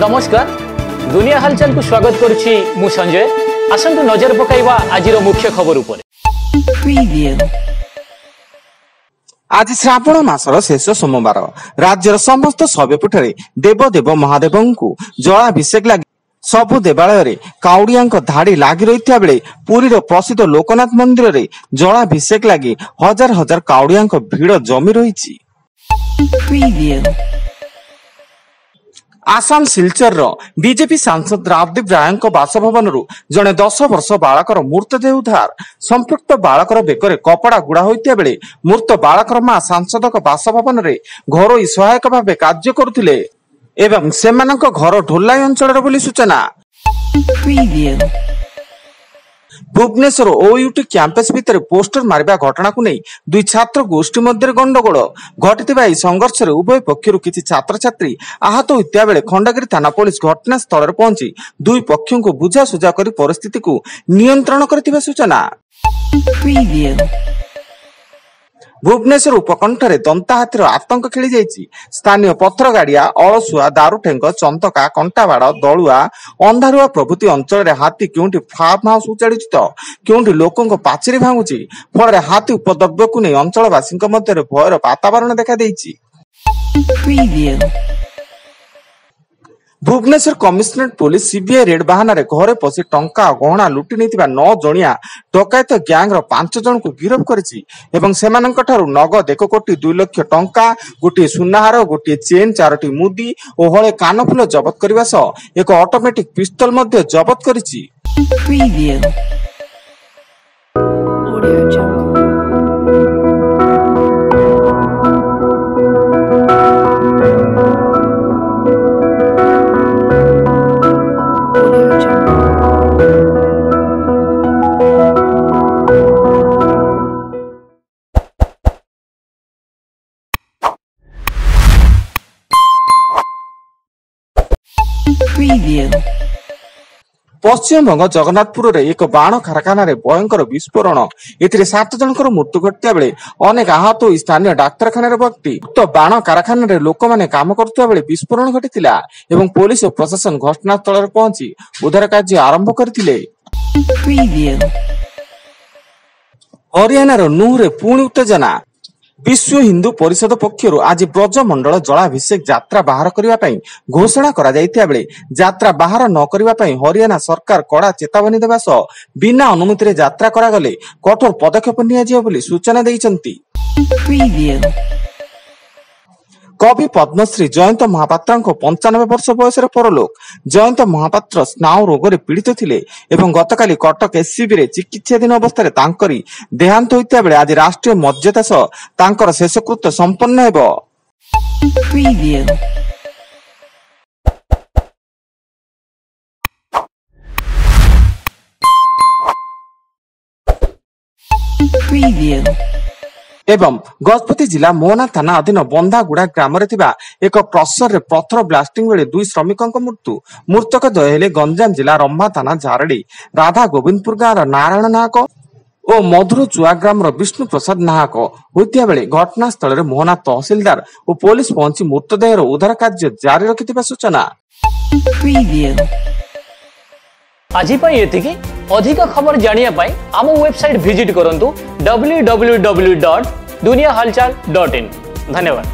ନମସ୍କାର, ଦୁନିଆ ହାଲଚାଲକୁ ସ୍ୱାଗତ କରୁଛି ମୁଁ ସଞ୍ଜୟ। ଆସନ୍ତୁ ନଜର ପକାଇବା ଆଜିର ମୁଖ୍ୟ ଖବର ଉପରେ। Preview. ଆଜି ଶ୍ରାବଣ ମାସର ଶେଷ ସୋମବାର। ରାଜ୍ୟର ସମସ୍ତ ଶୈବପୀଠରେ ଦେବଦେବ ମହାଦେବଙ୍କୁ ଜଳାଭିଷେକ ଲାଗି ସବୁ ଦେବାଳୟରେ କାଉଡ଼ିଆଙ୍କ ଧାଡ଼ି ଲାଗି ରହିଥିବା ବେଳେ ପୁରୀର ପ୍ରସିଦ୍ଧ ଲୋକନାଥ ମନ୍ଦିରରେ ଜଳାଭିଷେକ ଲାଗି ହଜାର ହଜାର କାଉଡ଼ିଆଙ୍କ ଭିଡ଼ ଜମି ରହିଛି। Preview. Assam ସିଲଚରର ବିଜେପି ସାଂସଦ ରାଜଦୀପ ରାୟଙ୍କ ବାସଭବନରୁ ଜଣେ 10 ବର୍ଷ ବାଳକର ମୃତଦେହ ଉଦ୍ଧାର। ସମ୍ପୃକ୍ତ ବାଳକର ବେକରେ କପଡ଼ା ଗୁଡ଼ା ହୋଇଥିବା ବେଳେ ମୃତ ବାଳକର ମା ସାଂସଦଙ୍କ ବାସଭବନରେ ଘରୋଇ ସହାୟକ ଭାବେ କାର୍ଯ୍ୟ କରୁଥିଲେ ଏବଂ ସେମାନଙ୍କ ଘର ଢୋଲାଇ ଅଞ୍ଚଳରେ ବୋଲି ସୂଚନା। Preview. Bhubaneswar OUT campus ଭିତରେ ପୋଷ୍ଟର ମାରିବା ଘଟଣାକୁ ନେଇ ଦୁଇ ଛାତ୍ର ଗୋଷ୍ଠୀ ମଧ୍ୟରେ ଗଣ୍ଡଗୋଳ ଘଟିଥିବା ଏହି ସଂଘର୍ଷରେ ଉଭୟ ପକ୍ଷରୁ କିଛି ଛାତ୍ରଛାତ୍ରୀ ଆହତ ହୋଇଥିବା ବେଳେ ଖଣ୍ଡଗିରି ଥାନା ପୋଲିସ ଘଟଣାସ୍ଥଳରେ ପହଞ୍ଚି ଦୁଇ ପକ୍ଷଙ୍କୁ ବୁଝାସୁଝା କରି ପରିସ୍ଥିତିକୁ ନିୟନ୍ତ୍ରଣ କରିଥିବା ସୂଚନା। Preview. Bhubaneswar ଉପକଣ୍ଠରେ ଦନ୍ତା ହାତୀର ଆତଙ୍କ ଖେଳିଯାଇଛି। ସ୍ଥାନୀୟ ପଥରଗାଡ଼ିଆ, ଅଳସୁଆ, ଦାରୁଠେଙ୍ଗ, ଚନ୍ଦକା, କଣ୍ଟାବାଡ଼, ଦଳୁଆ, ଅନ୍ଧାରୁଆ ପ୍ରଭୃତି ଅଞ୍ଚଳରେ ହାତୀ କେଉଁଠି ଫାର୍ମ ହାଉସ ଉଜାଡୁଛି ତ କେଉଁଠି ଲୋକଙ୍କ ପାଚେରୀ ଭାଙ୍ଗୁଛି। ଫଳରେ ହାତୀ ଉପଦ୍ରବକୁ ନେଇ ଅଞ୍ଚଳବାସୀଙ୍କ ମଧ୍ୟରେ ଭୟର ବାତାବରଣ ଦେଖାଦେଇଛି। Preview. Bhubaneswar commissionerate police CBI raid ବାହାନାରେ ଘରେ ପଶି ଟଙ୍କା ଓ ଗହଣା ଲୁଟି ନେଇଥିବା 9 ଜଣିଆ ଡକାୟତ ଗ୍ୟାଙ୍ଗର 5 ଜଣଙ୍କୁ ଗିରଫ କରିଛି ଏବଂ ସେମାନଙ୍କଠାରୁ ନଗଦ 1 କୋଟି 2 ଲକ୍ଷ ଟଙ୍କା, ଗୋଟିଏ ସୁନାହାର, ଗୋଟିଏ ଚେନ୍, 4ଟି ମୁଦି ଓ ହଳେ କାନଫୁଲ ଜବତ କରିବା ସହ ଏକ ଅଟୋମେଟିକ୍ ପିସ୍ତଲ ମଧ୍ୟ ଜବତ କରିଛି। Preview. Audio Jungle. Audio Jungle. Preview. Paschimbanga ଜଗନ୍ନାଥପୁରରେ ଏକ ବାଣ କାରଖାନାରେ ଭୟଙ୍କର ବିସ୍ଫୋରଣ। ଏଥିରେ 7 ଜଣଙ୍କର ମୃତ୍ୟୁ ଘଟିଥିବା ବେଳେ ଅନେକ ଆହତ ହୋଇ ସ୍ଥାନୀୟ ଡାକ୍ତରଖାନାରେ ଭର୍ତ୍ତି। ଉକ୍ତ ବାଣ କାରଖାନାରେ ଲୋକମାନେ କାମ କରୁଥିବା ବେଳେ ବିସ୍ଫୋରଣ ଘଟିଥିଲା ଏବଂ ପୋଲିସ ଓ ପ୍ରଶାସନ ଘଟଣାସ୍ଥଳରେ ପହଞ୍ଚି ଉଦ୍ଧାର କାର୍ଯ୍ୟ ଆରମ୍ଭ କରିଥିଲେ। Preview. ହରିୟାଣାର ନୁହରେ ପୁଣି ଉତ୍ତେଜନା। ବିଶ୍ୱ ହିନ୍ଦୁ ପରିଷଦ ପକ୍ଷରୁ ଆଜି ବ୍ରଜମଣ୍ଡଳ ଜଳାଭିଷେକ ଯାତ୍ରା ବାହାର କରିବା ପାଇଁ ଘୋଷଣା କରାଯାଇଥିବା ବେଳେ ଯାତ୍ରା ବାହାର ନ କରିବା ପାଇଁ ହରିୟାଣା ସରକାର କଡ଼ା ଚେତାବନୀ ଦେବା ସହ ବିନା ଅନୁମତିରେ ଯାତ୍ରା କରାଗଲେ କଠୋର ପଦକ୍ଷେପ ନିଆଯିବ ବୋଲି ସୂଚନା ଦେଇଛନ୍ତି। Preview. କବି ପଦ୍ମଶ୍ରୀ ଜୟନ୍ତ ମହାପାତ୍ରଙ୍କ 95 ବର୍ଷ ବୟସରେ ପରଲୋକ। ଜୟନ୍ତ ମହାପାତ୍ର ସ୍ନାୟୁ ରୋଗରେ ପୀଡ଼ିତ ଥିଲେ ଏବଂ ଗତକାଲି କଟକ ଏସ୍ସିବିରେ ଚିକିତ୍ସାଧୀନ ଅବସ୍ଥାରେ ତାଙ୍କରି ଦେହାନ୍ତ ହୋଇଥିବା ବେଳେ ଆଜି ରାଷ୍ଟ୍ରୀୟ ମର୍ଯ୍ୟାଦା ସହ ତାଙ୍କର ଶେଷକୃତ୍ୟ ସମ୍ପନ୍ନ ହେବ। Preview. Preview. ଏବଂ ଗଜପତି ଜିଲ୍ଲା ମୋହନା ଥାନା ଅଧୀନ ବନ୍ଧାଗୁଡ଼ା ଗ୍ରାମରେ ଥିବା ଏକ କ୍ରସରରେ ପଥର ବ୍ଲାଷ୍ଟିଂ ବେଳେ 2 ଶ୍ରମିକଙ୍କ ମୃତ୍ୟୁ। ମୃତକ ଦ୍ୱୟ ହେଲେ ଗଞ୍ଜାମ ଜିଲ୍ଲା ରମ୍ଭା ଥାନା ଝାରଡ଼ି ରାଧା ଗୋବିନ୍ଦପୁର ଗାଁର ନାରାୟଣ ନାହକ ଓ ମଧୁର ଚୁଆ ଗ୍ରାମର ବିଷ୍ଣୁ ପ୍ରସାଦ ନାହକ ହୋଇଥିବା ବେଳେ ଘଟଣାସ୍ଥଳରେ ମୋହନା ତହସିଲଦାର ଓ ପୋଲିସ ପହଞ୍ଚି ମୃତଦେହର ଉଦ୍ଧାର କାର୍ଯ୍ୟ ଜାରି ରଖିଥିବା ସୂଚନା। Preview. ଆଜି ପାଇଁ ଏତିକି। ଅଧିକ ଖବର ଜାଣିବା ପାଇଁ ଆମ ୱେବସାଇଟ୍ ଭିଜିଟ୍ କରନ୍ତୁ www.duniahalchal.in। ଧନ୍ୟବାଦ।